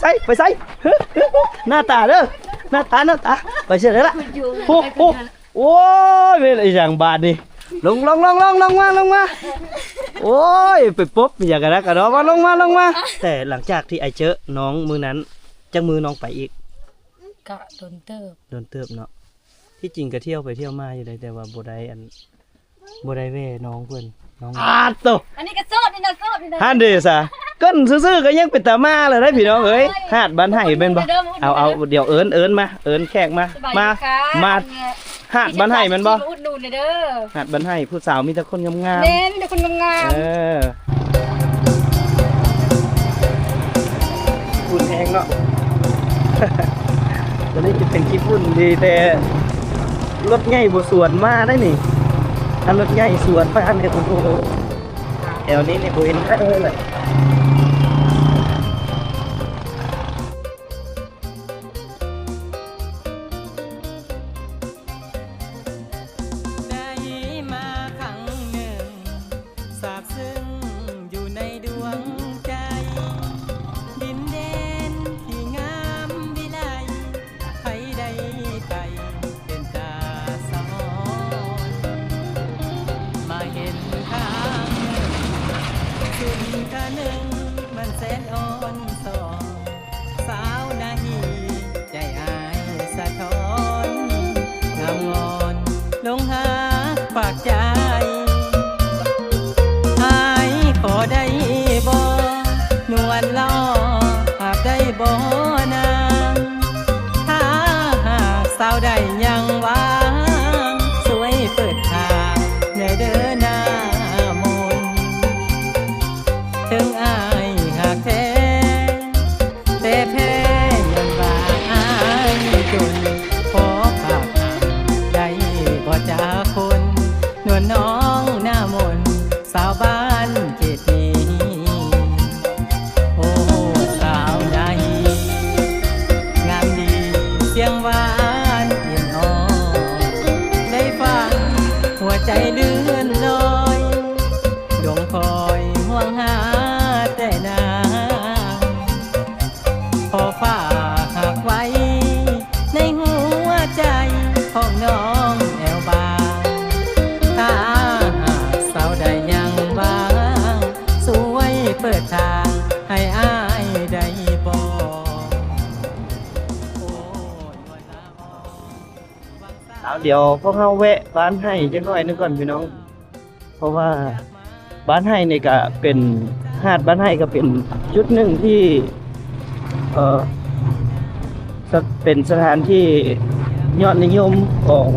ໄປ ໄປໃສ? ໜ້າຕາເດີ ໜ້າຕາ ໜ້າຕາ ໄປໃສແລ້ວລະ? ໂອ້ໂຫ ໂອ້ຍ ແມ່ນອີຫຍັງບາດນີ້? ລົງ ລົງ ລົງ ລົງ ລົງມາ ລົງມາ. ໂອ້ຍ ໄປປົບອີຫຍັງກັນນະກະເນາະ ມາ ລົງມາ ລົງມາ. ແຕ່ຫຼັງຈາກທີ່ອ້າຍເຈີນ້ອງມື້ນັ້ນ ຈັກມື້ນ້ອງໄປອີກ? ກະດົນເຕີບ ດົນເຕີບເນາະ. ທີ່ຈິງກະທ່ຽວໄປທ່ຽວມາຢູ່ໃດ ແຕ່ວ່າບໍ່ໄດ້ອັນ ບໍ່ໄດ້ແວ່ນ້ອງເພິ່ນ ນ້ອງ ອາໂຕ ອັນນີ້ກະໂສດນີ້ນະ ໂສດນີ້ນະ ຫັ້ນເດຊະ ເກີ້ນຊື່ໆ ກະຍັງເປັນຕາມາແລ້ວໄດ໋ພີ່ນ້ອງເອີຍ. ຫາດບ້ານໄຮ່ແມ່ນບໍ່? ເອົາ ເອົາ ດຽວເອີ້ນ ເອີ້ນມາ ເອີ້ນແຂກມາ ມາ ມາ ຫາດບ້ານໄຮ່ແມ່ນບໍ່? ອຸດໜູນເດີ ຫາດບ້ານໄຮ່ ຜູ້ສາວມີແຕ່ຄົນງາມໆ ແມ່ນ ມີແຕ່ຄົນງາມໆ ເອີ. ຝຸ່ນແຮງເນາະ ຕົວນີ້ຈະເປັນຂີ້ຝຸ່ນດີ ແຕ່ລົດໃຫຍ່ບໍ່ສວນມາໄດ໋ນີ້ ຄັນລົດໃຫຍ່ສວນມານີ້ ໂອ້ໂຫ ແຖວນີ້ນີ້ບໍ່ເຫັນໃຜເລີຍ. ໄດ້ມາຄັ້ງໜຶ່ງ ຊາບຊຶ້ງຢູ່ໃນດວງໃຈ ດິນແດນທີ່ງາມວິໄລ ໃຜໄດ້ໄປເປັນຕາສະຫອນ ມາເຫັນທາງໜຶ່ງ ສຸນທະໜຶ່ງ ມັນແສນອ່ອນຊອນ ສາວນາຮີ ໃຈອ້າຍສະທ້ອນ ງາມງອນລົງຫາກປາກໃຈ ອ້າຍຂໍໄດ້ບໍ່ ນວນຫຼໍ່ ຫາກໄດ້ບໍ່ນາງ ຖ້າຫາກສາວໃດຍັງວ່າງ ຊ່ວຍເປີດທາງແດ່ເດີນາມົນ ເຖິງອ້າຍຫາກແທ້ ແຕ່ແພ້ຍ້ອນວ່າອ້າຍຈົນ ຂໍຝາກຫາໄດ້ບໍ່ຈັກຄົນ ນວນນ້ອງນາມົນ ສາວບ້ານເຂດນີ້ ໂອ້ ສາວນາຮີ ງາມດີສຽງຫວານເປັນອ້ອ ໄດ້ຟັງຫົວໃຈເລື່ອນລອຍ ດົງຄອຍຫ່ວງຫາແຕ່ນາງ ຂໍຝາກຮັກໄວ້ໃນຫົວໃຈຂອງນ້ອງແອວບາງ ຖ້າຫາກສາວໃດຍັງວ່າງ ຊ່ວຍເປີດທາງໃຫ້ອ້າຍໄດ້ບໍ່? ເອົາ ດຽວພວກເຮົາແວະບ້ານໄຮ່ຈັກໜ້ອຍໜຶ່ງກ່ອນພີ່ນ້ອງ ເພາະວ່າບ້ານໄຮ່ນີ້ກະເປັນ ຫາດບ້ານໄຮ່ກະເປັນຈຸດໜຶ່ງທີ່ ເອີ ສະ ເປັນສະຖານທີ່ຍອດນິຍົມຂອງ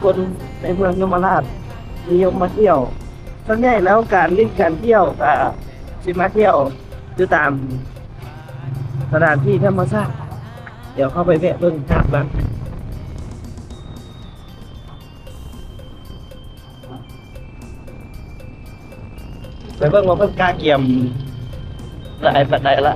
ຄົນໃນເມືອງຍົມມະລາດ ນິຍົມມາທ່ຽວ. ສ່ວນໃຫຍ່ແລ້ວການຫຼິ້ນການທ່ຽວກະຊິມາທ່ຽວຢູ່ຕາມສະຖານທີ່ທຳມະຊາດ. ດຽວເຮົາໄປແວະເບິ່ງຫາດບ້ານ ໄປເບິ່ງວ່າເພິ່ນກະກຽມຫຼາຍປານໃດລະ.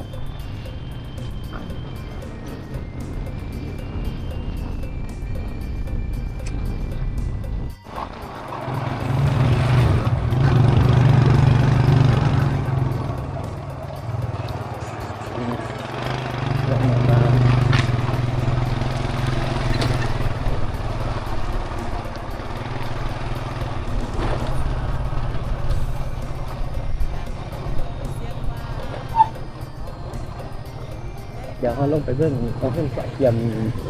ດຽວເຮົາລົງໄປເບິ່ງວ່າເພິ່ນກະກຽມ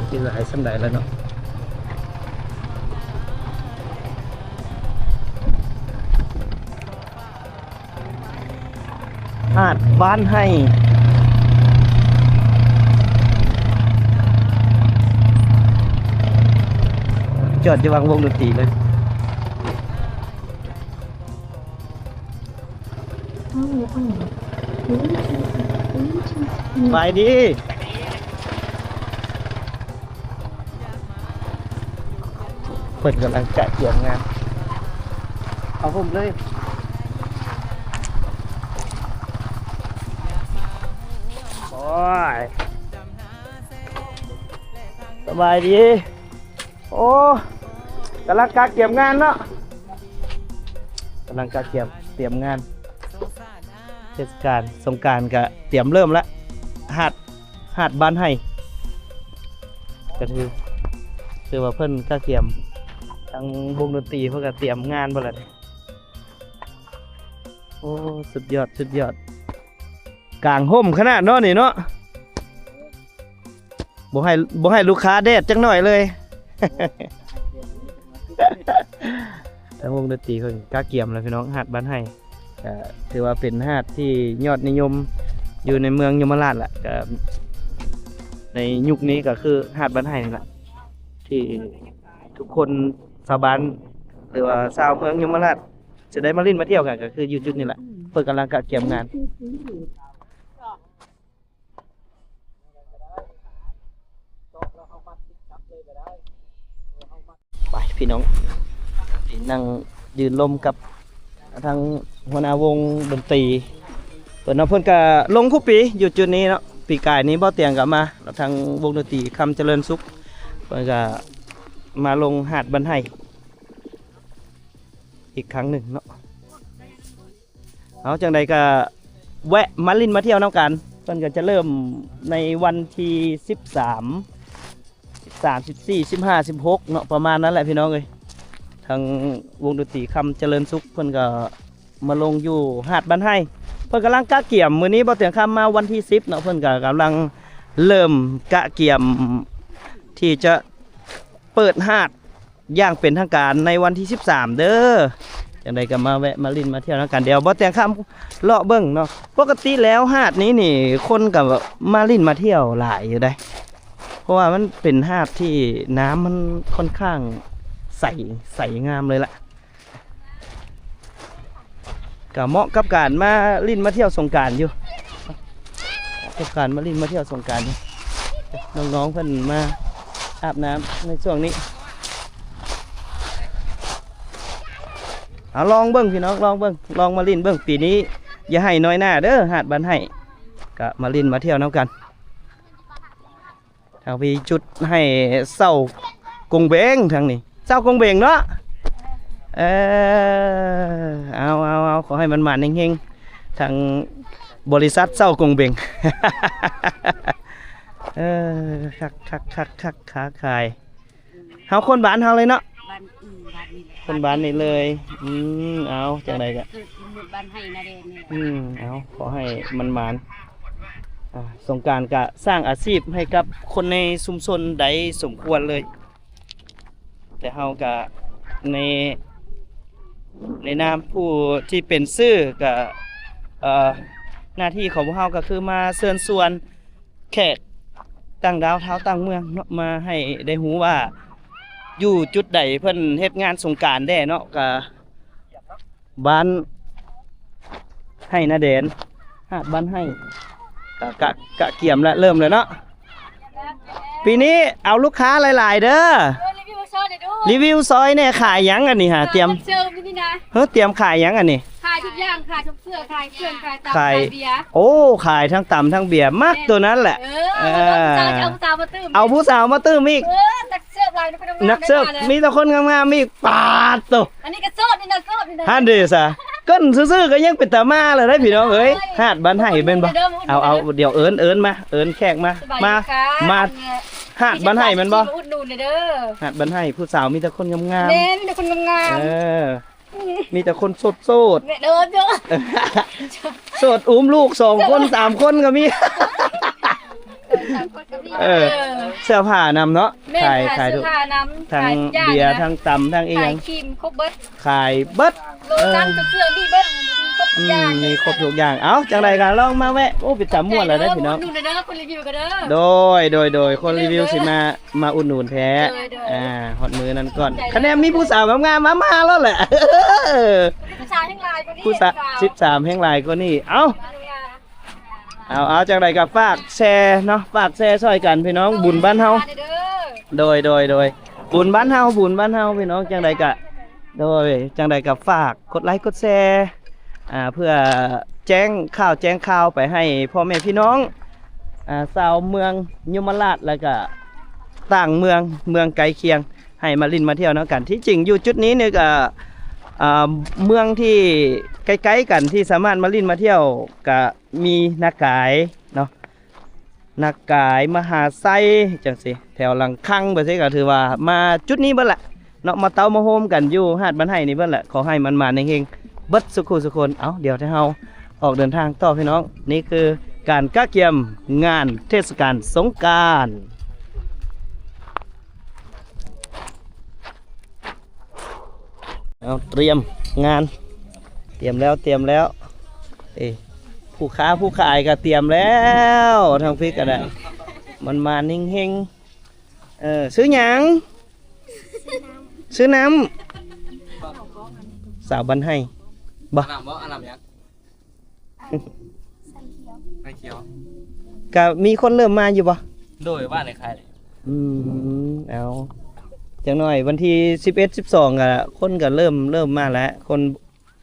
ຊິຫຼາຍສ່ຳໃດແລ້ວເນາະ. ຫາດບ້ານໄຮ່ ຈອດຢູ່ຫວ່າງວົງດົນຕີເລີຍ. ສະບາຍດີ. ເພິ່ນກຳລັງກະກຽມງານ ເອົາຜົມເລີຍ. ໂອ້ຍ ສະບາຍດີ. ໂອ້ ກຳລັງກະກຽມງານເນາະ ກຳລັງກະກຽມ ຕຽມງານເທດສະການສົງການກະຕຽມເລີ່ມລະ. ຫາດ ຫາດບ້ານໄຮ່ ກໍຖື ຖືວ່າເພິ່ນກະກຽມ ທາງວົງດົນຕີເພິ່ນກະຕຽມງານເບິດແລ້ວ. ໂອ້ ສຸດຍອດ ສຸດຍອດ ກາງຮົ່ມຂະໜາດເນາະນີ້ເນາະ ບໍ່ໃຫ້ ບໍ່ໃຫ້ລູກຄ້າແດດຈັກໜ້ອຍເລີຍ. ທາງວົງດົນຕີເພິ່ນກະກຽມແລ້ວພີ່ນ້ອງ ຫາດບ້ານໄຮ່ ກະຖືວ່າເປັນຫາດທີ່ຍອດນິຍົມຢູ່ໃນເມືອງຍົມະລາດລະ ກະໃນຍຸກນີ້ກະຄືຫາດບ້ານໄຮ່ນີ້ລະ ທີ່ທຸກຄົນຊາວບ້ານ ຫຼືວ່າຊາວເມືອງຍົມະລາດ ຈະໄດ້ມາຫຼິ້ນມາທ່ຽວກັນ ກໍຄືຢູ່ຈຸດນີ້ແຫຼະ ເພິ່ນກຳລັງກະກຽມງານ. ໄປພີ່ນ້ອງ ໄປນັ່ງຢືນລົມກັບທາງຫົວໜ້າວົງດົນຕີເພິ່ນເນາະ ເພິ່ນກະລົງຄູ່ປີຢູ່ຈຸດນີ້ເນາະ ປີກາຍນີ້ບໍ່ຕຽງກະມາ ແລ້ວທາງວົງດົນຕີຄຳຈະເລີນສຸກ ເພິ່ນກະມາລົງຫາດບ້ານໄຮ່ ອີກຄັ້ງໜຶ່ງເນາະ. ເອົາ ຈັ່ງໃດກະແວະມາຫຼິ້ນມາທ່ຽວນຳກັນ ເພິ່ນກະຈະເລີ່ມໃນວັນທີສິບສາມ ສິບສາມ ສິບສີ່ ສິບຫ້າ ສິບຫົກເນາະ ປະມານນັ້ນແຫຼະພີ່ນ້ອງເອີຍ. ທາງວົງດົນຕີຄຳຈະເລີນສຸກ ເພິ່ນກະມາລົງຢູ່ຫາດບ້ານໄຮ່ ເພິ່ນກຳລັງກະກຽມ ມື້ນີ້ບໍ່ຕຽງຄຳມາວັນທີສິບເນາະ ເພິ່ນກະກຳລັງເລີ່ມກະກຽມທີ່ຈະເປີດຫາດ ຢ່າງເປັນທາງການໃນວັນທີສິບສາມເດີ. ຈັ່ງໃດກໍມາແວະມາຫຼິ້ນມາທ່ຽວນຳກັນ ດຽວບໍ່ແຕ່ງຄຳເລາະເບິ່ງເນາະ. ປົກກະຕິແລ້ວຫາດນີ້ນີ້ ຄົນກໍມາຫຼິ້ນມາທ່ຽວຫຼາຍຢູ່ໃດ໋ ເພາະວ່າມັນເປັນຫາດທີ່ນ້ຳມັນຄ່ອນຂ້າງໃສ ໃສງາມເລີຍລະ. ກໍເໝາະກັບການມາຫຼິ້ນມາທ່ຽວສົງການຢູ່ ກັບການມາຫຼິ້ນມາທ່ຽວສົງການ ນ້ອງໆເພິ່ນມາອາບນ້ຳໃນຊ່ວງນີ້. ເອົາ ລອງເບິ່ງພີ່ນ້ອງ ລອງເບິ່ງ ລອງມາຫຼິ້ນເບິ່ງ ປີນີ້ຢ່າໃຫ້ນ້ອຍໜ້າເດີ ຫາດບ້ານໄຮ່ ກໍມາຫຼິ້ນມາທ່ຽວນຳກັນ. ທາງພີ້ຈຸດໃຫ້ເຊົາກົງເບັງ ທາງນີ້ເຊົາກົງເບັງເນາະ. ເອີ ເອົາ ເອົາ ເອົາ ຂໍໃຫ້ໝານໆເຮັງໆ ທາງບໍລິສັດເຊົາກົງເບັງ. ເອີ ຄັກໆໆໆ ຄ້າຂາຍ ເຮົາຄົນບ້ານເຮົາເລີຍເນາະ ບ້ານ ອືມ ບ້ານນີ້ແຫຼະ ຄົນບ້ານນີ້ເລີຍ. ອືມ ເອົາ ຈັ່ງໃດກໍ ເກີດຢູ່ບ້ານໄຮ່ນາແດງນີ້ແຫຼະ. ອືມ ເອົາ ຂໍໃຫ້ໝານໆ ອ່າ ສົງການກະສ້າງອາຊີບໃຫ້ກັບຄົນໃນຊຸມຊົນໄດ້ສົມຄວນເລີຍ. ແຕ່ເຮົາກະໃນ ໃນນາມຜູ້ທີ່ເປັນຊື່ກະ ເອີ ໜ້າທີ່ຂອງພວກເຮົາກໍຄືມາເຊີນຊວນ ແຂກຕ່າງດາວຊາວຕ່າງເມືອງເນາະ ມາໃຫ້ໄດ້ຮູ້ວ່າຢູ່ຈຸດໃດເພິ່ນເຮັດງານສົງການແດ່ເນາະ. ກະບ້ານໄຮ່ນາແດນ ຫາດບ້ານໄຮ່ ກະ ກະ ກະກຽມລະ ເລີ່ມແລ້ວເນາະ. ປີນີ້ເອົາລູກຄ້າຫຼາຍໆເດີ ເອີ ຣີວິວຊ່ອຍແດ່ດູ ຣີວິວຊ່ອຍແດ່. ຂາຍຫຍັງອັນນີ້ຫາ ຕຽມ ເຊີມຢູ່ນີ້ນະ ເຮີ ຕຽມຂາຍຫຍັງອັນນີ້? ຂາຍທຸກຢ່າງ ຂາຍທັງເສື້ອ ຂາຍເຄື່ອງ ຂາຍຕຳ ຂາຍ ຂາຍເບຍ. ໂອ້ ຂາຍທັງຕຳທັງເບຍ ມັກ ແມ່ນ ໂຕນັ້ນແຫຼະ. ເອີ ເອີ ເອົາຜູ້ສາວ ເອົາຜູ້ສາວມາຕື່ມ ເອົາຜູ້ສາວມາຕື່ມອີກ. ເອີ ນັກເສີບຫຼາຍ ມີແຕ່ຄົນງາມໆອີກ ປາດໂຕ. ອັນນີ້ກໍໂສດນີ້ນະ ໂສດນີ້ນະ ຫັ້ນເດຊະ ເກີ້ນຊື່ໆກໍຍັງເປັນຕາມາແລ້ວໄດ໋ພີ່ນ້ອງເອີຍ. ຫາດບ້ານໄຮ່ແມ່ນບໍ່? ເອົາ ເອົາ ດຽວເອີ້ນ ເອີ້ນມາ ເອີ້ນແຂກມາ ມາ ຫາດບ້ານໄຮ່ແມ່ນບໍ່? ອຸດໜູນເດີ ຫາດບ້ານໄຮ່ ຜູ້ສາວມີແຕ່ຄົນງາມໆ. ແມ່ນ ມີແຕ່ຄົນງາມໆ ເອີ ມີແຕ່ຄົນໂສດໆ ແມ່ນເດີ ໂສດ ອຸ້ມລູກສອງຄົນ ສາມຄົນກໍມີ ເອີ ສາມຄົນກໍມີ ເອີ ເອີ ເສື້ອຜ້ານຳເນາະ. ແມ່ນ ຂາຍ ຂາຍ ຂາຍທຸກ ເສື້ອຜ້ານຳ ທັງເບຍ ຂາຍທຸກຢ່າງນະ ທັງຕຳ ທັງອີ່ຫຍັງ ຂາຍຄຣີມ ຄົບເບິດ ຂາຍເບິດ ໂລຊັນ ເອີ ກໍເກືອມີເບິດ ຄົບທຸກຢ່າງ ອືມ ມີຄົບທຸກຢ່າງ. ເອົ້າ ຈັ່ງໃດກໍລອງມາແວະ ໂອ້ ເປັນຕາມ່ວນແລ້ວເດີພີ່ນ້ອງ ອຸດໜູນເດີ ຄົນຣີວິວກໍເດີ. ໂດຍ ໂດຍ ໂດຍ ຄົນຣີວິວຊິມາ ມາອຸດໜູນແທ້. ໂດຍ ໂດຍ ອ່າ ຮອດມື້ນັ້ນກ່ອນ ຄັນແນມມີຜູ້ສາວງາມໆ ມາ ມາໂລດແຫຼະ ຜູ້ສາວແຮ່ງຫຼາຍກວ່ານີ້ ຜູ້ສາວ ສິບສາມແຮ່ງຫຼາຍກວ່ານີ້. ເອົ້າ ເອົາ ເອົາ ຈັ່ງໃດກໍຝາກແຊເນາະ ຝາກແຊຊ່ອຍກັນພີ່ນ້ອງ ບຸນບ້ານເຮົາ. ໂດຍ ໂດຍ ໂດຍ ບຸນບ້ານເຮົາ ບຸນບ້ານເຮົາພີ່ນ້ອງ. ຈັ່ງໃດກະ ໂດຍ ຈັ່ງໃດກະຝາກກົດໄລກົດແຊ ອ່າ ເພື່ອແຈ້ງຂ່າວແຈ້ງຂ່າວໄປໃຫ້ພໍ່ແມ່ພີ່ນ້ອງ ອ່າ ຊາວເມືອງຍົມມະລາດ ແລ້ວກະຕ່າງເມືອງ ເມືອງໃກ້ຄຽງ ໃຫ້ມາຫຼິ້ນມາທ່ຽວນຳກັນ. ທີ່ຈິງຢູ່ຈຸດນີ້ນີ້ກະ ອ່າ ເມືອງທີ່ໃກ້ໆກັນທີ່ສາມາດມາຫຼິ້ນມາທ່ຽວກະ ມີນາກາຍເນາະ ນາກາຍ ມະຫາໄຊ ຈັ່ງຊີ້ ແຖວຫຼັງຄັງ ແບບຊີ້ ກໍຖືວ່າມາຈຸດນີ້ເບິດແຫຼະເນາະ ມາເຕົ້າມາໂຮມກັນຢູ່ຫາດບ້ານໄຮ່ນີ້ເບິດແຫຼະ. ຂໍໃຫ້ໝານໆເຮັງໆເບິດສູ່ຄູ່ສູ່ຄົນ. ເອົາ ດຽວໃຫ້ເຮົາອອກເດີນທາງຕໍ່ພີ່ນ້ອງ. ນີ້ຄືການກະກຽມງານເທດສະການສົງການ. ເອົາ ຕຽມງານ ຕຽມແລ້ວ ຕຽມແລ້ວ. ເອີ ຜູ້ຄ້າຜູ້ຂາຍກໍຕຽມແລ້ວ ທາງພີ້ກໍໄດ້ ໝານໆເຮັງໆ. ເອີ ຊື່ຫຍັງ? ຊື່ນ້ຳ ສາວບ້ານໄຮ່ບໍ່? ນ້ຳບໍ່? ນ້ຳຫຍັງ? ໄຟຂຽວ ໄຟຂຽວ. ກະມີຄົນເລີ່ມມາຢູ່ບໍ່? ໂດຍ ວ່າໃນຄ້າຍ. ອືມ ເອົາ ຈັກໜ້ອຍວັນທີສິບເອັດ ສິບສອງ ກະຄົນກະເລີ່ມ ເລີ່ມມາແລ້ວ ຄົນ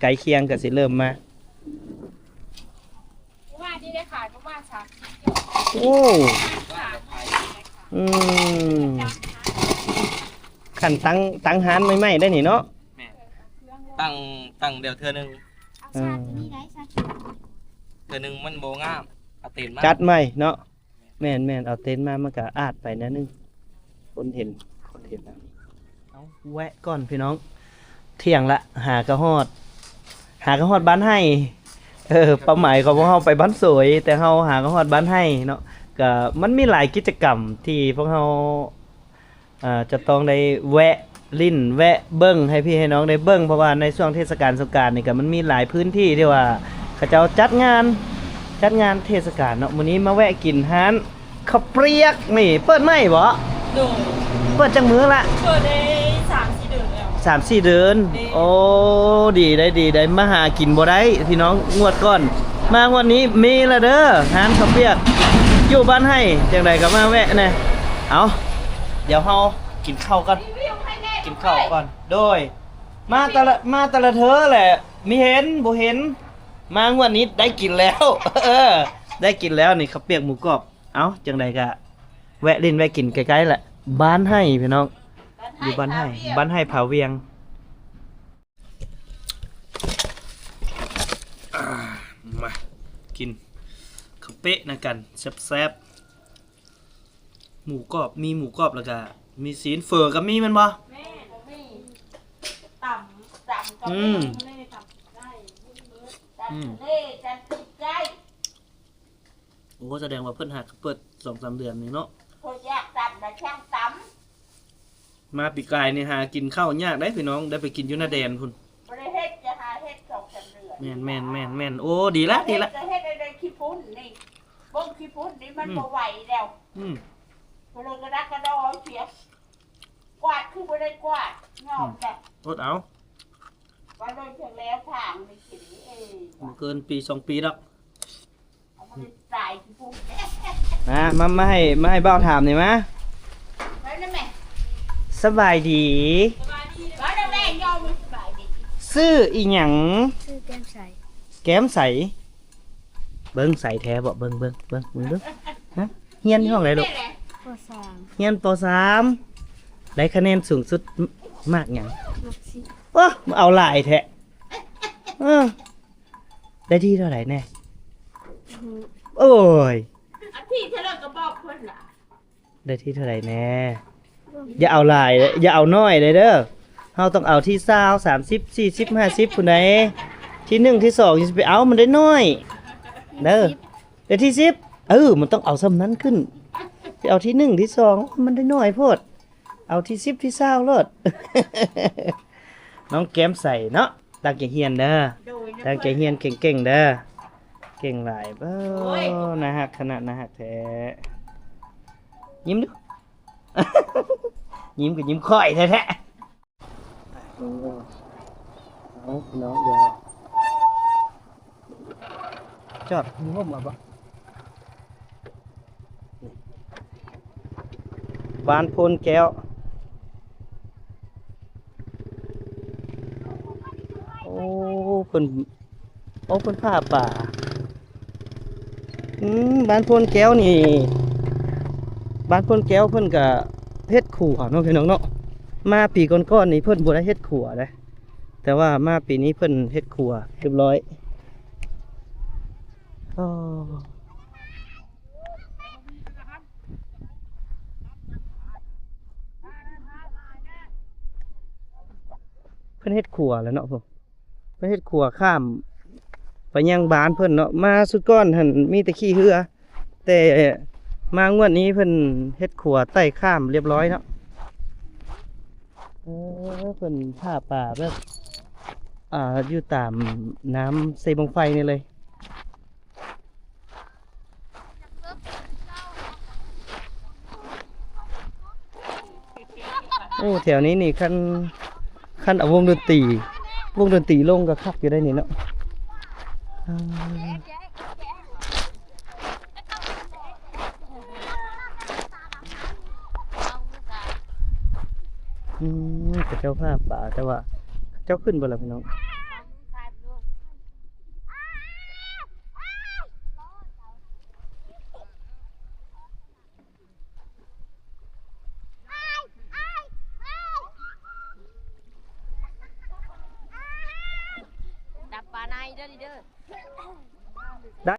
ໃກ້ຄຽງກະຊິເລີ່ມມາ. ເມື່ອວານນີ້ໄດ້ຂາຍປະມານສາມສິບ ໂອ້ ອືມ ຂັ້ນຕັ້ງ ຕັ້ງຮ້ານໃໝ່ໆໄດ້ນີ້ເນາະ. ແມ່ນ ຕັ້ງ ຕັ້ງດຽວເທື່ອໜຶ່ງ ເອົາຊາດຕົວນີ້ໄດ້ຊາດ ເທື່ອໜຶ່ງມັນບໍ່ງາມ ເອົາເຕັນມາ ຈັດໃໝ່ເນາະ. ແມ່ນໆ ເອົາເຕັນມາ ມັນກະອາດໄປແນວໜຶ່ງ ຄົນເຫັນ ຄົນເຫັນ. ເອົາ ແວະກ່ອນພີ່ນ້ອງ ທ່ຽງລະ ຫາກະຮອດ ຫາກະຮອດບ້ານໄຮ່. ເອີ ເປົ້າໝາຍຂອງພວກເຮົາໄປບ້ານໂສຍ ແຕ່ເຮົາຫາກະຮອດບ້ານໄຮ່ເນາະ. ກະມັນມີຫຼາຍກິດຈະກຳທີ່ພວກເຮົາ ເອີ ຈະຕ້ອງໄດ້ແວະຫຼິ້ນແວະເບິ່ງໃຫ້ພີ່ໃຫ້ນ້ອງໄດ້ເບິ່ງ ເພາະວ່າໃນຊ່ວງເທດສະການສົງການນີ້ກະມັນມີຫຼາຍພື້ນທີ່ທີ່ວ່າເຂົາເຈົ້າຈັດງານ ຈັດງານເທດສະການເນາະ. ມື້ນີ້ມາແວະກິນຮ້ານເຂົ້າປຽກນີ້ ເປີດໃໝ່ບໍ? ໂດຍ ເປີດຈັກມື້ລະ? ເປີດໄດ້ສາມສີ່ເດືອນແລ້ວ ສາມສີ່ເດືອນ. ໂອ້ ດີໄດ໋ ດີໄດ໋ ມາຫາກິນບໍ່ໄດ້ພີ່ນ້ອງ ງວດກ່ອນ. ມາງວດນີ້ມີລະເດີ ຮ້ານເຂົ້າປຽກຢູ່ບ້ານໄຮ່ ຈັ່ງໃດກໍມາແວະແດ່. ເອົາ ດຽວເຮົາກິນເຂົ້າກ່ອນ ກິນເຂົ້າກ່ອນ. ໂດຍ ມາແຕ່ລະ ມາແຕ່ລະເທື່ອແຫຼະ ມີເຫັນບໍ່ເຫັນ ມາງວດນີ້ໄດ້ກິນແລ້ວ. ເອີ ໄດ້ກິນແລ້ວນີ້ ເຂົ້າປຽກໝູກອບ. ເອົາ ຈັ່ງໃດກະແວະຫຼິ້ນແວະກິນໃກ້ໆແຫຼະ ບ້ານໄຮ່ພີ່ນ້ອງ ຢູ່ບ້ານໄຮ່ ບ້ານໄຮ່ຜາວຽງ. ອ່າ ມາກິນເຂົ້າເປະນຳກັນແຊບໆ. ໝູກອບ ມີໝູກອບ ແລ້ວກະມີຊີ້ນ. ເຝີກໍມີແມ່ນບໍ່? ແມ່ນ ມີຕຳ ຕຳກໍ ອືມ ມີຕຳໄດ້ ຕຳ ອືມ ທະເລ ຕຳໄດ້. ໂອ້ ສະແດງວ່າເພິ່ນຫາກະເປີດສອງສາມເດືອນນີ້ເນາະ. ເພິ່ນຢາກຕຳນະ ຊ່າງຕຳ. ມາປີກາຍນີ້ຫາກິນເຂົ້າຍາກໄດ໋ພີ່ນ້ອງ ໄດ້ໄປກິນຢູ່ໜ້າແດນພຸ້ນ. ບໍ່ໄດ້ເຮັດ ຈະຫາເຮັດສອງສາມເດືອນ. ແມ່ນໆໆໆ. ໂອ້ ດີລະ ດີລະ. ເຮັດ ເຮັດໄດ້ຂີ້ຝຸ່ນນີ້ ເບິ່ງຂີ້ຝຸ່ນນີ້ມັນ ອືມ ບໍ່ໄຫວແລ້ວ. ອືມ ກໍເລີຍກະດັກກະດໍເສຍ. ກວາດຄືບໍ່ໄດ້ກວາດ ຍອມແຫຼະ ອືມ ອົດເອົາ. ວ່າໂດຍເຖິງແລ້ວທາງນີ້ຊິເດ້ ບໍ່ເກີນປີສອງປີດອກ. ມາ ມາ ມາໃຫ້ ມາໃຫ້ບ່າວຖາມນີ້ມາ. ສະບາຍດີ. ຊື່ອີ່ຫຍັງ? ຊື່ແກ້ມໃສ. ແກ້ມໃສ. ເບິ່ງໃສແທ້ບໍ່? ເບິ່ງ ເບິ່ງ ເບິ່ງ ເບິ່ງ ເບິ່ງ. ຮະ? ຮຽນຢູ່ຫ້ອງໃດລູກ? ປ.ສາມ. ຮຽນ ປ.ສາມ. ໄດ້ຄະແນນສູງສຸດ ມາກຫຍັງ? ມາກສິບ. ໂອ້ ເອົາຫຼາຍແທ້. ເອີ. ໄດ້ທີເທົ່າໃດແນ່? ໂອ້ຍ ອາທິດເທົ່າໃດກໍບອກເພິ່ນລະ. ໄດ້ທີເທົ່າໃດແນ່? ຢ່າເອົາຫຼາຍເດີ ຢ່າເອົານ້ອຍເດີ. ເຮົາຕ້ອງເອົາທີຊາວ ສາມສິບ ສີ່ສິບ ຫ້າສິບ ພຸ້ນໃດ. ທີໜຶ່ງ ທີສອງ ຢ່າຊິໄປເອົາ ມັນໄດ້ນ້ອຍເດີ. ໄດ້ທີສິບ. ເອີ ມັນຕ້ອງເອົາສ່ຳນັ້ນຂຶ້ນ. ຊິເອົາທີໜຶ່ງ ທີສອງ ມັນໄດ້ນ້ອຍໂພດ. ເອົາທີສິບ ທີຊາວໂລດ. ນ້ອງແກ້ມໃສເນາະ. ຕັ້ງໃຈຮຽນເດີ. ໂດຍ ຕັ້ງໃຈຮຽນເກັ່ງໆເດີ. ເກັ່ງຫຼາຍ. ໂອ້ຍ ໜ້າຮັກຂະໜາດ ໜ້າຮັກແທ້. ຍິ້ມດູ. ຍິ້ມກໍຍິ້ມຂ້ອຍແທ້ໆ. ເອົາ ພີ່ນ້ອງ ດຽວຈອດຢູ່ຮົ່ມເອົາບໍ່? ບ້ານໂພນແກ້ວ. ໂອ້ ເພິ່ນ ໂອ້ ເພິ່ນຜ່າປ່າ. ອືມ ບ້ານໂພນແກ້ວນີ້ ບ້ານໂພນແກ້ວເພິ່ນກະເຮັດຂົວເນາະ ພີ່ນ້ອງເນາະ. ມາປີກ່ອນໆນີ້ເພິ່ນບໍ່ໄດ້ເຮັດຂົວເດ້ ແຕ່ວ່າມາປີນີ້ເພິ່ນເຮັດຂົວຮຽບຮ້ອຍ. ອໍ ໂອ້ พิ่ນເຮັດຂົວແລ້ວເນາະ ເພິ່ນເຮັດຂົວຂ້າມໄປຍັງບ້ານເພິ່ນເນາະ. ມາຊຸດກ່ອນຫັ້ນມີແຕ່ຂີ້ເຮືອ ແຕ່ມາງວດນີ້ເພິ່ນເຮັດຂົວໄຕ່ຂ້າມລຽບຮ້ອຍເນາະ. ເອີ ເພິ່ນຫາປາແບບ ອ່າ ຢູ່ຕາມນ້ຳເຊບັ້ງໄຟນີ້ເລີຍ. ໂອ້ ແຖວນີ້ນີ້ ຄັນ ຄັນເອົາວົງດົນຕີ ວົງດົນຕີລົງກໍຄັກຢູ່ໄດ໋ນີ້ເນາະ. ອືມ ເຂົາເຈົ້າຫາປາ ແຕ່ວ່າເຂົາເຈົ້າຂຶ້ນເບິດແລ້ວ ພີ່ນ້ອງ. ດັບປາໃນເດີນີ້ເດີ. ໄດ້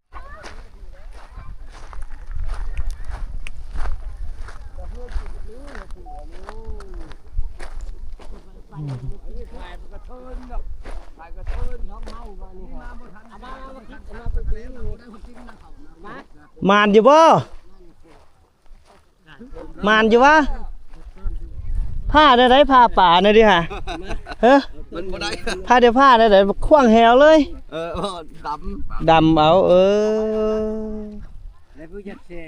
ໝານຢູ່ບໍ່? ໝານຢູ່ວະ? ພ້າແນວໃດ? ພ້າປາແນວໃດຫາ? ເອີ ມັນບໍ່ໄດ້ ພ້າແນວ ພ້າແນວໃດ? ຂວ້າງແຫວເລີຍ. ເອີ ດຳ ດຳເອົາ. ເອີ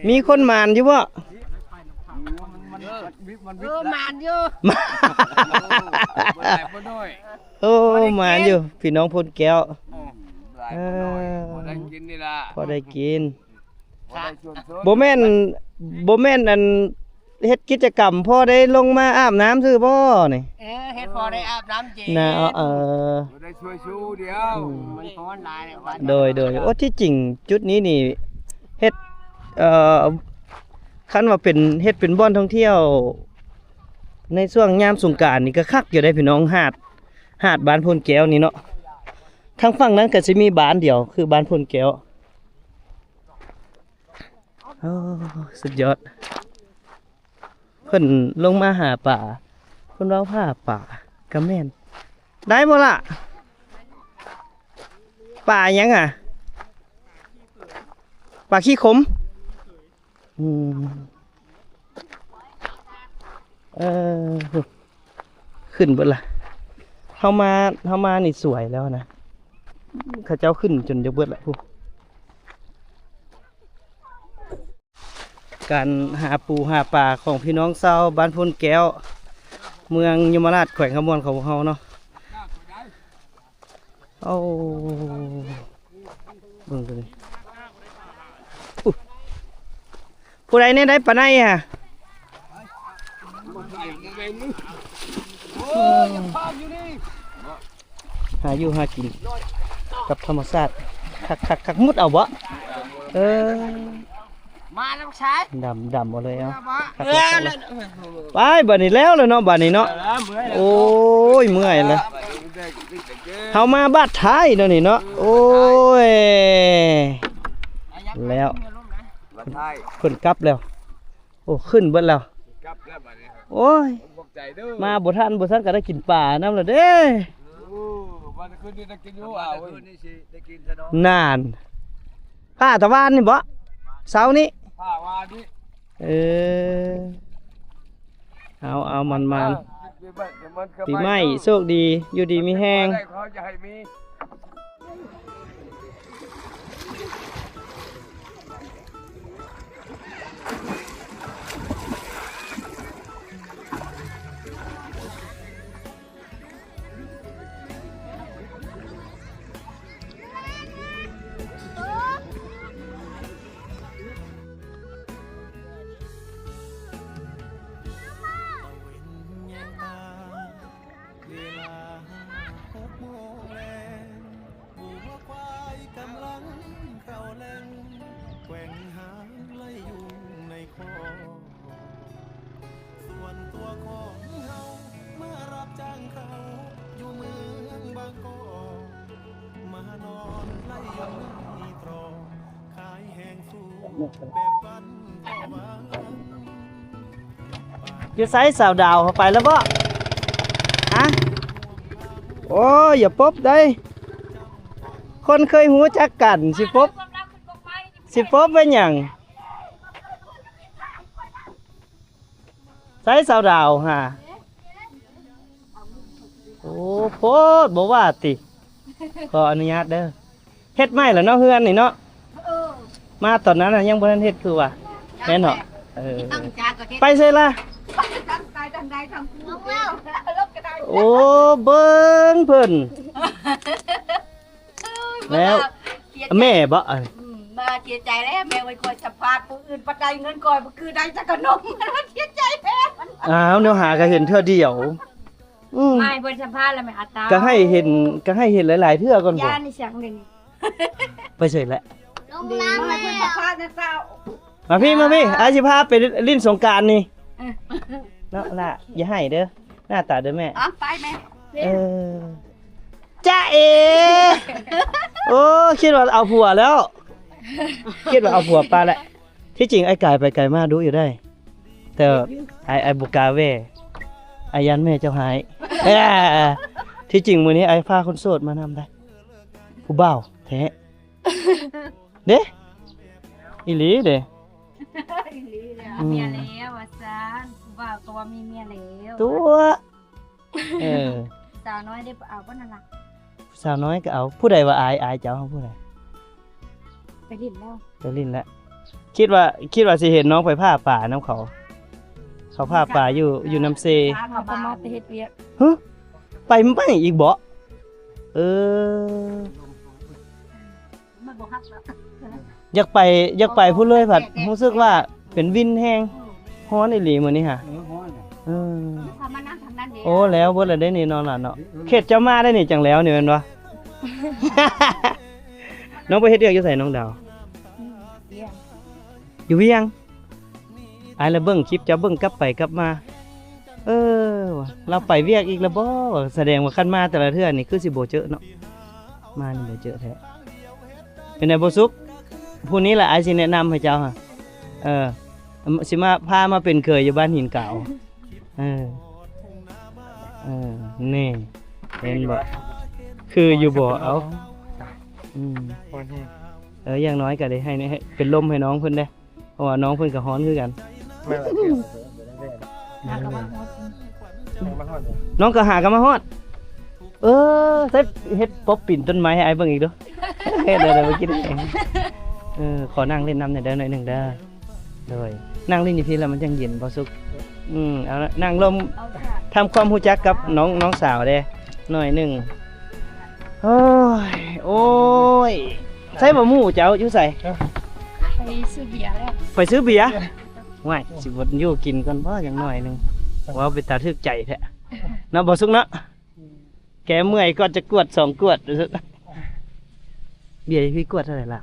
ມີຄົນໝານຢູ່ບໍ່? ເອີ ໝານຢູ່. ໂອ້ ໝານຢູ່ ພີ່ນ້ອງໂພນແກ້ວ. ເອີ ເອີ ບໍ່ໄດ້ກິນນີ້ລະ ພໍໄດ້ກິນ. ບໍ່ແມ່ນ ບໍ່ແມ່ນອັນ ເຮັດກິດຈະກຳພໍໄດ້ລົງມາອາບນ້ຳຊື່ບໍ່ນີ້? ເອີ ເຮັດພໍໄດ້ອາບນ້ຳເຢັນນະ. ເອີ ບໍ່ໄດ້ຊ່ວຍຊູດຽວ ອືມ ມັນຮ້ອນຫຼາຍແລ້ວ. ໂດຍ ໂດຍ ໂອ້ ທີ່ຈິງຈຸດນີ້ນີ້ເຮັດ ເອີ ຄັນວ່າເປັນ ເຮັດເປັນບ່ອນທ່ອງທ່ຽວໃນຊ່ວງຍາມສົງການນີ້ກໍຄັກຢູ່ເດ້ພີ່ນ້ອງ. ຫາດ ຫາດບ້ານໂພນແກ້ວນີ້ເນາະ ທາງຝັ່ງນັ້ນກໍຊິມີບ້ານດຽວ ຄືບ້ານໂພນແກ້ວ. ໂອ້ ສຸດຍອດ. ເພິ່ນລົງມາຫາປາ ເພິ່ນເວົ້າຫາປາກະແມ່ນ. ໄດ້ບໍ່ລະ? ປາຫຍັງອະ? ປາຂີ້ຂົມ. ອືມ ເອີ ຂຶ້ນເບິດລະ. ເຮົາມາ ເຮົາມານີ້ສວຍແລ້ວນະ ເຂົາເຈົ້າຂຶ້ນຈົນຈະເບິດລະພຸ້ນ. ການຫາປູຫາປາຂອງພີ່ນ້ອງຊາວບ້ານໂພນແກ້ວ ເມືອງຍົມມະລາດ ແຂວງຄຳມ່ວນຂອງພວກເຮົາເນາະ. ໂອ້ ເບິ່ງໂຕນີ້ ອຸ້ ຜູ້ໃດແນ່ໄດ້ປາໄນຫະ? ໂອ້ຍ ຢາກພາກຢູ່ນີ້ ຫາຢູ່ຫາກິນກັບທຳມະຊາດ ຄັກໆໆ. ມຸດເອົາບໍ່? ເອີ ມາແລ້ວຊາຍ ດຳ ດຳເອົາເລີຍ. ເອົາ ມາ ຄັກໆ ເອີ ໄປ ບາດນີ້ແລ້ວແລ້ວເນາະ ບາດນີ້ເນາະ. ເອີ ເມື່ອຍແລ້ວ ໂອ້ຍ ເມື່ອຍແລ້ວ. ເຮົາມາບາດທ້າຍເນາະນີ້ເນາະ. ໂອ້ຍ ແລ້ວ ບາດທ້າຍ ເພິ່ນກັບແລ້ວ. ໂອ້ ຂຶ້ນເບິດແລ້ວ ກັບແລ້ວບາດນີ້. ໂອ້ຍ ຂອບໃຈເດີ ມາບໍ່ທັນ ບໍ່ທັນກໍໄດ້ກິນປານຳແລ້ວເດ້. ໂອ້ ມາແຕ່ຄືນນີ້ໄດ້ກິນຢູ່ ມາແຕ່ຄືນນີ້ຊິໄດ້ກິນຊະເນາະ. ນານ ພ້າຕະວານນີ້ບໍ? ເຊົ້ານີ້ ພ້າວານນີ້. ເອີ ເອົາ ເອົາ ໝານໆ ປີໃໝ່ໂຊກດີ ຢູ່ດີມີແຮງ. ເວລາຫົກໂມງແລງ ງົວຄວາຍກຳລັງເຂົ້າແລ່ງ ແກວ່ງຫາງໄລ່ຍຸງໃນຄອກ. ສ່ວນຕົວຂອງເຮົາ ມາຮັບຈ້າງເຂົາຢູ່ເມືອງບາງກອກ ມານອນໄລ່ຍຸງໃນຕຣອກ ຂາຍແຫ້ງສູງແບບວັນຕໍ່ວັນ. ຢູ່ໃສສາວດາວ ເຂົາໄປແລ້ວບໍ່? ຮະ? ໂອ້ຍ ຢ່າປົບໄດ໋ ຄົນເຄີຍຮູ້ຈັກກັນ ຊິປົບ ຊິປົບເປັນຫຍັງ? ໃສສາວດາວຫາ? ໂອ້ ໂພດ ບໍ່ວ່າຕິ ຂໍອະນຸຍາດເດີ. ເຮັດໃໝ່ລະເນາະ ເຮືອນນີ້ເນາະ. ເອີ ມາຕອນນັ້ນນະຍັງບໍ່ທັນເຮັດຄືວ່າ ແມ່ນເນາະ. ເອີ ໄປໃສລະ? ໂອ້ ເບິ່ງເພິ່ນ ແລ້ວ ເສຍໃຈ ແມ່ບໍ່? ອືມ ມາເສຍໃຈແລ້ວ ແມ່ໄວ້ຄອຍສຳພາດຜູ້ອື່ນ ບັດໄດ້ເງິນກ່ອຍ ບໍ່ຄືໄດ້ຈັກຂະໜົມ ເສຍໃຈແທ້. ອ້າວ ແນວຫາກໍເຫັນເທື່ອດຽວ. ອືມ ມາໃຫ້ເພິ່ນສຳພາດແລ້ວແມ່ ອັດຕາ ກໍໃຫ້ເຫັນ ກໍໃຫ້ເຫັນຫຼາຍໆເທື່ອກ່ອນ. ຢ້ານອີ່ຫຍັງເດນີ້ ໄປໃສແຫຼະ? ລົງນ້ຳແລ້ວ ມາພີ່ ມາພີ່ ອ້າຍຊິພາໄປຫຼິ້ນສົງການນີ້. ເອີ ເນາະຫຼ້າ ຢ່າໄຫ້ເດີ ໜ້າຕາເດີແມ່. ເອົາໄປແມ່. ເອີ ຈ໊ະເອ ໂອ້ ຄິດວ່າເອົາຜົວແລ້ວ ຄິດວ່າເອົາຜົວປາແລ້ວ. ທີ່ຈິງອ້າຍກາຍໄປກາຍມາດຸຢູ່ໄດ໋ ແຕ່ອ້າຍ ອ້າຍບໍ່ກ້າແວ່ ອ້າຍຢ້ານແມ່ເຈົ້າຮ້າຍ. ທີ່ຈິງມື້ນີ້ອ້າຍພາຄົນໂສດມານຳໄດ໋ ຜູ້ບ່າວແທ້ ເດ້ ອີ່ຫຼີເດ້ ອີ່ຫຼີແລ້ວ ອືມ ເມຍແລ້ວວ່າຊັ້ນ ຜູ້ບ່າວກໍວ່າມີເມຍແລ້ວ ຕົວະ. ເອີ ສາວນ້ອຍໄດ້ເອົາບໍ່ນັ້ນລະ? ສາວນ້ອຍກໍເອົາ. ຜູ້ໃດວ່າອາຍ ອາຍເຈົ້າ ຜູ້ໃດ? ໄປຫຼິ້ນແລ້ວ ໄປຫຼິ້ນແລ້ວ. ຄິດວ່າ ຄິດວ່າຊິເຫັນນ້ອງໄປຜ່າປ່ານຳເຂົາ ເຂົາຜ່າປ່າຢູ່ ຢູ່ນ້ຳເຊ. ເຮົາກໍມາແຕ່ເຮັດວຽກ. ຫຶ ໄປໃໝ່ອີກບໍ? ເອີ ມັນບໍ່ຮັກແລ້ວ ຢາກໄປ ຢາກໄປພຸ້ນເລີຍ ພັດຮູ້ສຶກວ່າເປັນວິນແຮງ. ອືມ ຮ້ອນອີ່ຫຼີມື້ນີ້ຫະ. ເອີ ຮ້ອນນະ ເອີ ເຂົາມານັ່ງທາງນັ້ນເດ້. ໂອ້ ແລ້ວເບິດແລ້ວເດ້ນີ້ ນອນລະເນາະ. ເອີ ເຂດເຈົ້າມາໄດ້ນີ້ ຈັ່ງແລ້ວນີ້ແມ່ນບໍ່? ນ້ອງໄປເຮັດວຽກຢູ່ໃສນ້ອງດາວ? ຢູ່ວຽງ ຢູ່ວຽງ. ອ້າຍລະເບິ່ງຄລິບເຈົ້າ ເບິ່ງກັບໄປກັບມາ. ເອີ ວ່າລາວໄປວຽກອີກແລ້ວບໍ? ສະແດງວ່າຄັນມາແຕ່ລະເທື່ອນີ້ຄືຊິບໍ່ເຈີເນາະ ມານີ້ບໍ່ເຈີແທ້. ເປັນໃດບໍ່ສຸກ? ຜູ້ນີ້ລະອ້າຍຊິແນະນຳໃຫ້ເຈົ້າຫະ. ເອີ ຊິມາ ພາມາເປັນເຂີຍຢູ່ບ້ານຫີນກາວ. ເອີ ເອີ ນີ້ ເຫັນບໍ່? ຄືຢູ່ບໍ່? ເອົາ ອືມ ເອີ ຢ່າງໜ້ອຍກໍໄດ້ໃຫ້ ໃຫ້ເປັນລົມໃຫ້ນ້ອງເພິ່ນເດ້. ເພາະວ່ານ້ອງເພິ່ນກໍຮ້ອນຄືກັນ. ນ້ອງກໍຫາກໍມາຮອດ. ເອີ ໃສ່ເຮັດປົບປີນຕົ້ນໄມ້ໃຫ້ອ້າຍເບິ່ງອີກດູ. ເຮັດໄດ້ບໍ່ກິນ. ເອີ ຂໍນັ່ງຫຼິ້ນນຳແດ່ເດີ ໜ້ອຍໜຶ່ງເດີ. ໂດຍ ນັ່ງຫຼິ້ນຢູ່ພີ້ລະມັນຈັ່ງເຢັນບໍ່ສຸກ. ອືມ ເອົາລະ ນັ່ງລົມ ທຳຄວາມຮູ້ຈັກກັບນ້ອງ ນ້ອງສາວແດ່ໜ້ອຍໜຶ່ງ. ໂອ້ຍ ໂອ້ຍ ໃສບໍ່ໝູ່ເຈົ້າ ຢູ່ໃສ? ໄປຊື້ເບຍແລ້ວ ໄປຊື້ເບຍ. ໂອ້ຍ ຊິບໍ່ຢູ່ກິນກ່ອນບໍ່ ຢ່າງໜ້ອຍໜຶ່ງ. ເວົ້າເປັນຕາຖືກໃຈແທ້ເນາະ ບໍ່ສຸກເນາະ. ແກ້ເມື່ອຍກ່ອນຈະກວດສອງກວດ. ເບຍຢູ່ພີ້ກວດເທົ່າໃດລະ?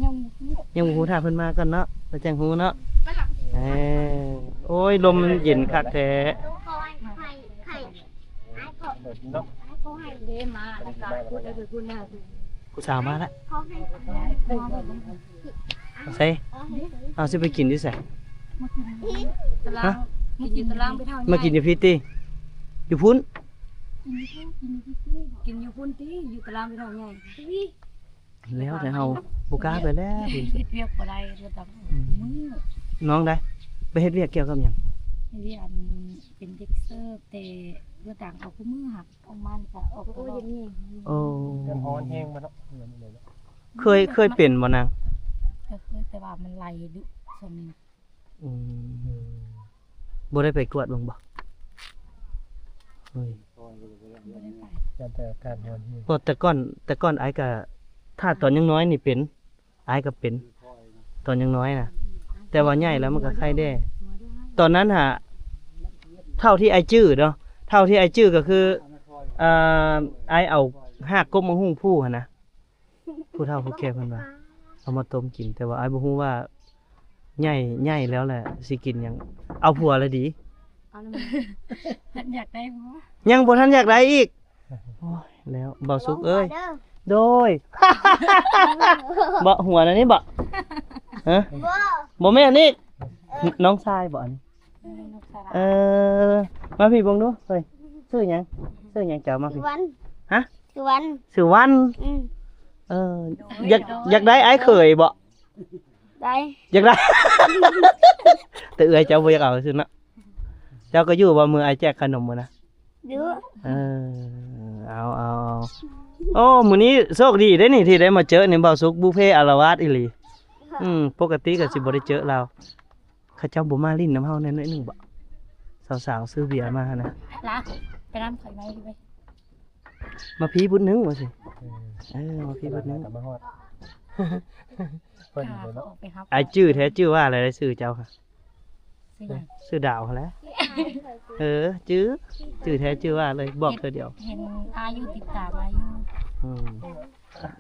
ຍັງ ຍັງບໍ່ຮູ້ ຖ້າເພິ່ນມາກ່ອນເນາະ ແລ້ວຈັ່ງຮູ້ເນາະ. ເອີ ໂອ້ຍ ລົມເຢັນຄັກແທ້. ຜູ້ສາວມາລະ. ໃສ? ເອົາ ຊິໄປກິນຢູ່ໃສ? ຕະລາງ ຮະ? ມາກິນຢູ່ຕະລາງໄປເທົ່າໃຫຍ່ ມາກິນຢູ່ພີ້ຕິ? ຢູ່ພຸ້ນ ກິນຢູ່ພຸ້ນຕິ? ຢູ່ຕະລາງໄປເທົ່າໃຫຍ່. ແລ້ວແຕ່ເຮົາບໍ່ກ້າໄປແລ້ວ. ເຮັດວຽກບໍ່ໄດ້ ເຮັດຕາມ ອືມ ມື້. ນ້ອງໄດ໋ ໄປເຮັດວຽກກ່ຽວກັບຫຍັງ? ເຮັດວຽກ ອັນ ເປັນເດັກເສີບ ແຕ່ເຮັດຕາມເອົາຄູ່ມື້ຫັ້ນ. ຂອງມັນກໍອອກຕະຫຼອດ. ໂອ້ ມັນຮ້ອນແຮງບໍ່ເນາະ? ເຄີຍ ເຄີຍເປັນບໍ່ນາງ? ກໍເຄີຍ ແຕ່ວ່າມັນໄຫຼດຸຊ່ວງນີ້ນະ. ອືມ ບໍ່ໄດ້ໄປກວດເບິ່ງບໍ່? ເຮີ້ຍ ບໍ່ໄດ້ໄປ ຢ້ານແຕ່ອາກາດຮ້ອນແຮງ. ເພາະແຕ່ກ່ອນ ແຕ່ກ່ອນອ້າຍກໍ ຖ້າຕອນຍັງນ້ອຍນີ້ເປັນ ອ້າຍກໍເປັນຕອນຍັງນ້ອຍນະ ແຕ່ວ່າໃຫຍ່ແລ້ວມັນກໍໄຂ້ແດ່. ຕອນນັ້ນຫາ ເທົ່າທີ່ອ້າຍຈື່ເນາະ ເທົ່າທີ່ອ້າຍຈື່ກໍຄື ເອີ ອ້າຍເອົາຮາກກົກໝາກຫຸ່ງພູຫັ້ນນະ ຜູ້ເຖົ້າຜູ້ແກ່ເພິ່ນວ່າເອົາມາຕົ້ມກິນ ແຕ່ວ່າອ້າຍບໍ່ຮູ້ວ່າໃຫຍ່ ໃຫຍ່ແລ້ວແຫຼະຊິກິນຫຍັງ. ເອົາຜົວແລ້ວດີ. ເອົາແລ້ວ ເພິ່ນຢາກໄດ້ບໍ່? ຍັງບໍ່ທັນຢາກໄດ້ອີກ. ໂອ້ຍ ແລ້ວ ເບົາສຸກເອີຍ. ໂດຍ ບໍ່ ຫົວອັນນີ້ບໍ່? ຮະ? ບໍ່ ບໍ່ແມ່ນອີກ. ນ້ອງຊາຍບໍ່ອັນນີ້? ເອີ ນ້ອງຊາຍ. ເອີ ມາພີ້ເບິ່ງດູ ເຮີ້ຍ ຊື່ຫຍັງ? ຊື່ຫຍັງເຈົ້າມາພີ້? ສຸວັນ. ຮະ? ສຸວັນ. ສຸວັນ. ອືມ. ເອີ ຢາກ ຢາກໄດ້ອ້າຍເຂີຍບໍ່? ໄດ້. ຢາກໄດ້. ແຕ່ເອື້ອຍເຈົ້າບໍ່ຢາກເອົາຊື່ເນາະ. ເຈົ້າກໍຢູ່ບໍ່ ມື້ອ້າຍແຈກຂະໜົມມື້ນະ? ຢູ່. ເອີ ເອົາ ເອົາ ເອົາ. ໂອ້ ມື້ນີ້ໂຊກດີເດ້ນີ້ ທີ່ໄດ້ມາເຈີນີ້ ບ່າວສຸກບຸເພອາລະວາດອີ່ຫຼີ. ອືມ ປົກກະຕິກໍຊິບໍ່ໄດ້ເຈີລາວ. ເຂົາເຈົ້າບໍ່ມາຫຼິ້ນນຳເຮົາແດ່ໜ້ອຍໜຶ່ງບໍ? ສາວໆຊື້ເບຍມາຫັ້ນນະ. ລະ ໄປນຳຂ້ອຍໄວ້ໄປ. ມາພີ້ບຸດໜຶ່ງວ່າຊິ. ເອີ ເອີ ມາພີ້ບຸດໜຶ່ງ ມາຮອດ. ພໍດີເລີຍເນາະ. ອ້າຍຈື່ແທ້ຈື່ວ່າແລ້ວ ຊື່ເຈົ້າຫະ? ຊື່ຫຍັງ? ຊື່ດາວຫັ້ນແຫຼະ. ເອີ ຈື່ ຈື່ແທ້ຈື່ວ່າເລີຍ ບອກເທື່ອດຽວ. ເຫັນ ເຫັນອ້າຍຢູ່ ຕິດຕາມອ້າຍຢູ່. ອືມ.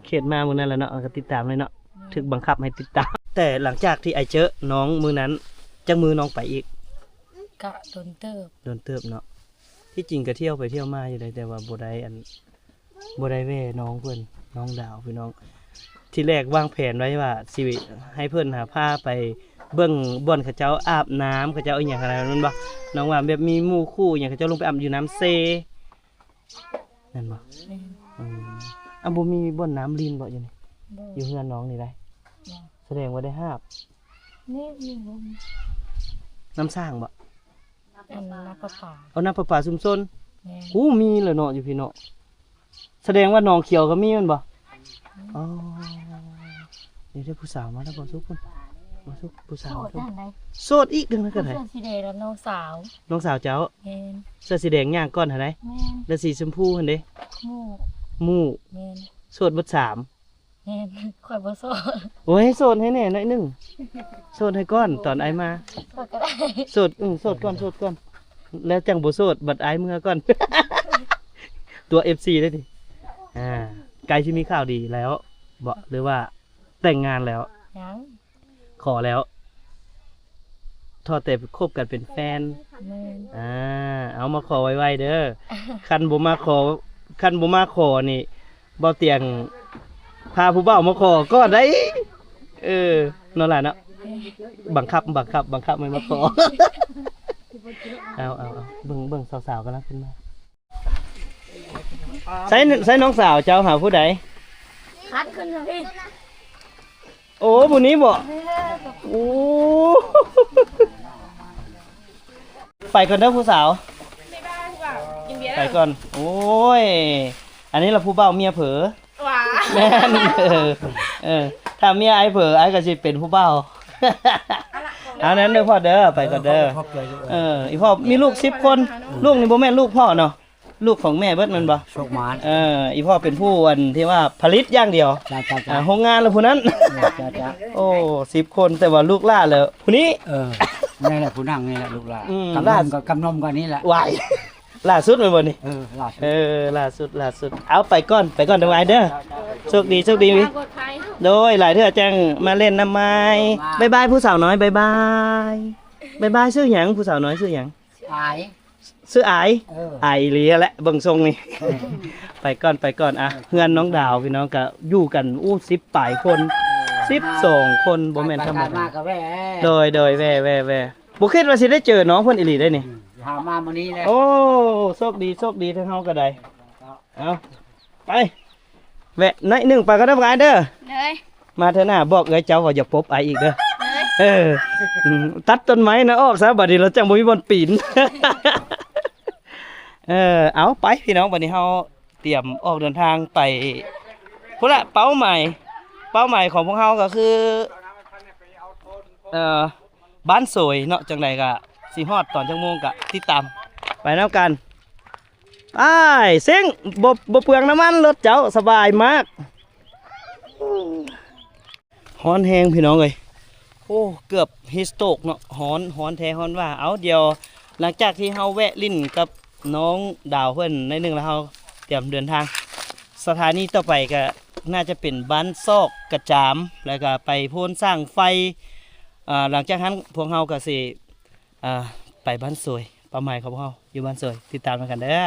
ເຂດມາມື້ນັ້ນແຫຼະເນາະ ກໍຕິດຕາມເລີຍເນາະ. ແມ່ນ. ຖືກບັງຄັບໃຫ້ຕິດຕາມ. ແຕ່ຫຼັງຈາກທີ່ອ້າຍເຈີນ້ອງມື້ນັ້ນ ຈັກມື້ນ້ອງໄປອີກ? ກະດົນເຕີບ. ດົນເຕີບເນາະ. ທີ່ຈິງກໍທ່ຽວໄປທ່ຽວມາຢູ່ໃດ ແຕ່ວ່າບໍ່ໄດ້ອັນ ບໍ່ໄດ້ແວ່ນ້ອງເພິ່ນ ນ້ອງດາວພີ່ນ້ອງ. ທີແລກວາງແຜນໄວ້ວ່າຊິໃຫ້ເພິ່ນຫາພາໄປເບິ່ງບ່ອນເຂົາເຈົ້າອາບນ້ຳ ເຂົາເຈົ້າອີ່ຫຍັງຫັ້ນນະ ແມ່ນບໍ່? ນ້ອງວ່າແບບມີໝູ່ຄູ່ອີ່ຫຍັງ ເຂົາເຈົ້າລົງໄປອາບຢູ່ນ້ຳເຊ ແມ່ນບໍ່? ແມ່ນ. ອືມ. ອາ ບໍ່ມີບ່ອນນ້ຳລິນບໍ່ຢູ່ນີ້? ບໍ່. ຢູ່ເຮືອນນ້ອງນີ້ໄດ໋? ບໍ່. ສະແດງວ່າໄດ້ຫາບ. ນີ້ມີບໍ່? ນ້ຳສ້າງບໍ່? ອັນນ້ຳປະປາ. ເອົານ້ຳປະປາຊຸມຊົນ. ແມ່ນ. ໂອ້ ມີແລ້ວເນາະ ຢູ່ພີ້ເນາະ. ສະແດງວ່າໜອງຂຽວກໍມີແມ່ນບໍ່? ອືມ. ອໍ ເດ ເດ ຜູ້ສາວມາແລ້ວ ບໍ່ສຸກ ບໍ່ສຸກ ຜູ້ສາວ. ໂສດຈັ່ງໃດ? ໂສດອີກ ຈັ່ງໃດກໍໄດ້. ເສື້ອສີແດງລະນ້ອງສາວ. ນ້ອງສາວເຈົ້າ? ແມ່ນ. ເສື້ອສີແດງຍ່າງກ່ອນຫັ້ນໃດ? ແມ່ນ. ແລ້ວສີຊົມພູຫັ້ນເດ? ໝູ່. ໝູ່. ແມ່ນ. ໂສດເບິດສາມ. ແມ່ນ. ຂ້ອຍບໍ່ໂສດ. ໂອ້ຍ ໂສດໃຫ້ແດ່ໜ້ອຍໜຶ່ງ. ໂສດໃຫ້ກ່ອນ ຕອນອ້າຍມາ. ໂສດກໍໄດ້. ໂສດ ອື ໂສດກ່ອນ ໂສດກ່ອນ ແລ້ວຈັ່ງບໍ່ໂສດ ບັດອ້າຍເມືອກ່ອນ. ຕົວະ ເອັຟຊີ ເດ້ນີ້. ອ່າ ໃກ້ຊິມີຂ່າວດີແລ້ວບໍ ຫຼືວ່າແຕ່ງງານແລ້ວ? ຍັງ. ຂໍແລ້ວ ຂໍແຕ່ຄົບກັນເປັນແຟນ. ແມ່ນ. ອ່າ ເອົາ ມາຂໍໄວໆເດີ. ຄັນບໍ່ມາຂໍ ຄັນບໍ່ມາຂໍນີ້ ບ່າວຕຽງພາຜູ້ບ່າວມາຂໍກ່ອນໄດ໋. ເອີ ເນາະຫຼານເນາະ. ບັງຄັບ ບັງຄັບ ບັງຄັບໃຫ້ມາຂໍ. ເອົາ ເອົາ ເອົາ ເບິ່ງ ເບິ່ງສາວໆກຳລັງຂຶ້ນມາ. ໃສ ໃສນ້ອງສາວເຈົ້າຫາຜູ້ໃດ? ຄັດຂຶ້ນທາງພີ້. ໂອ້ ຜູ້ນີ້ບໍ? ເອີ. ໂອ້ ໄປກ່ອນເດີຜູ້ສາວ. ໄປກ່ອນ. ໂອ້ຍ ອັນນີ້ລະຜູ້ບ່າວເມຍເຜີ. ຫວາ ແມ່ນ. ເອີ ເອີ ຖ້າເມຍອ້າຍເຜີ ອ້າຍກໍຊິເປັນຜູ້ບ່າວ. ເອົານັ້ນເດີພໍ່ເດີ ໄປກ່ອນເດີ. ເອີ ອີ່ພໍ່ມີລູກສິບຄົນ. ລູກນີ້ບໍ່ແມ່ນລູກພໍ່ເນາະ ລູກຂອງແມ່ເບິດແມ່ນບໍ່? ໂຊກໝານ. ເອີ ອີ່ພໍ່ເປັນຜູ້ອັນທີ່ວ່າຜະລິດຢ່າງດຽວ. ຈ້າ ຈ້າ ອ່າ ໂຮງງານລະຜູ້ນັ້ນ. ເອີ ຈ້າ ຈ້າ. ໂອ້ ສິບຄົນ ແຕ່ວ່າລູກຫຼ້າແລ້ວຜູ້ນີ້. ເອີ ນີ້ແຫຼະ ຜູ້ນັ່ງນີ້ແຫຼະ ລູກຫຼ້າ. ອືມ ກຳນົມກໍ ກຳນົມກໍນີ້ແຫຼະ. ວ້າຍ ຫຼ້າສຸດແມ່ນບໍ່ນີ້? ເອີ ຫຼ້າສຸດ. ເອີ ຫຼ້າສຸດ ຫຼ້າສຸດ. ເອົາ ໄປກ່ອນ ໄປກ່ອນເດີອ້າຍເດີ. ໂຊກດີ ໂຊກດີ. ໂດຍ ຫຼາຍເທື່ອຈັ່ງມາຫຼິ້ນນຳໃໝ່. ບາຍບາຍ ຜູ້ສາວນ້ອຍ ບາຍບາຍ. ບາຍບາຍ. ຊື່ຫຍັງ ຜູ້ສາວນ້ອຍ ຊື່ຫຍັງ? ອາຍ. ຊື່ອາຍ. ເອີ ອາຍອີ່ຫຼີແຫຼະ ເບິ່ງຊົງນີ້. ເອີ ໄປກ່ອນ ໄປກ່ອນ. ອ່ະ ເຮືອນນ້ອງດາວ ພີ່ນ້ອງ ກະຢູ່ກັນ ໂອ້ ສິບປາຍຄົນ. ເອີ ສິບສອງຄົນ ບໍ່ແມ່ນທຳມະດາ. ໂດຍ ໂດຍ ແວ່ ແວ່ ແວ່. ບໍ່ຄິດວ່າຊິໄດ້ເຈີນ້ອງເພິ່ນອີ່ຫຼີໄດ໋ນີ້. ອືມ ຫາມາມື້ນີ້ແຫຼະ. ໂອ້ ໂຊກດີ ໂຊກດີ ທາງເຮົາກໍໄດ້. ເອົາ ໄປ ແວະໜ້ອຍໜຶ່ງ ໄປກ່ອນເດີບາຍເດີ. ໂດຍ. ມາເທື່ອໜ້າບອກເອື້ອຍເຈົ້າວ່າຢ່າປົບອ້າຍອີກເດີ. ໂດຍ. ເອີ ຕັດຕົ້ນໄມ້ນະອອກຊະ ບາດນີ້ລາວຈັ່ງບໍ່ມີບ່ອນປີນ. ເອີ ເອົາ ໄປພີ່ນ້ອງ ບາດນີ້ເຮົາຕຽມອອກເດີນທາງໄປພຸ້ນລະ. ເປົ້າໝາຍ ເປົ້າໝາຍຂອງພວກເຮົາກໍຄື ເອີ ບ້ານໂສຍເນາະ. ຈັ່ງໃດກໍຊິຮອດຕອນຈັກໂມງກໍຕິດຕາມໄປນຳກັນ. ອ້າຍ ເສັງ ບໍ່ ບໍ່ເປືອງນ້ຳມັນລົດເຈົ້າ ສະບາຍມາກ. ຮ້ອນແຮງພີ່ນ້ອງເອີຍ. ໂອ້ ເກືອບຮີດສະໂຕກເນາະ. ຮ້ອນ ຮ້ອນແທ້ ຮ້ອນວ່າ. ເອົາ ດຽວຫຼັງຈາກທີ່ເຮົາແວະຫຼິ້ນກັບນ້ອງດາວເພິ່ນໜ້ອຍໜຶ່ງແລ້ວ ເຮົາຕຽມເດີນທາງ. ສະຖານີຕໍ່ໄປກໍໜ້າຈະເປັນບ້ານຊອກກະຈາມ ແລ້ວກໍໄປໂພນສ້າງໄຟ. ອ່າ ຫຼັງຈາກນັ້ນພວກເຮົາກໍຊິ ອ່າ ໄປບ້ານໂສຍ. ເປົ້າໝາຍຂອງພວກເຮົາຢູ່ບ້ານໂສຍ. ຕິດຕາມນຳກັນເດີ.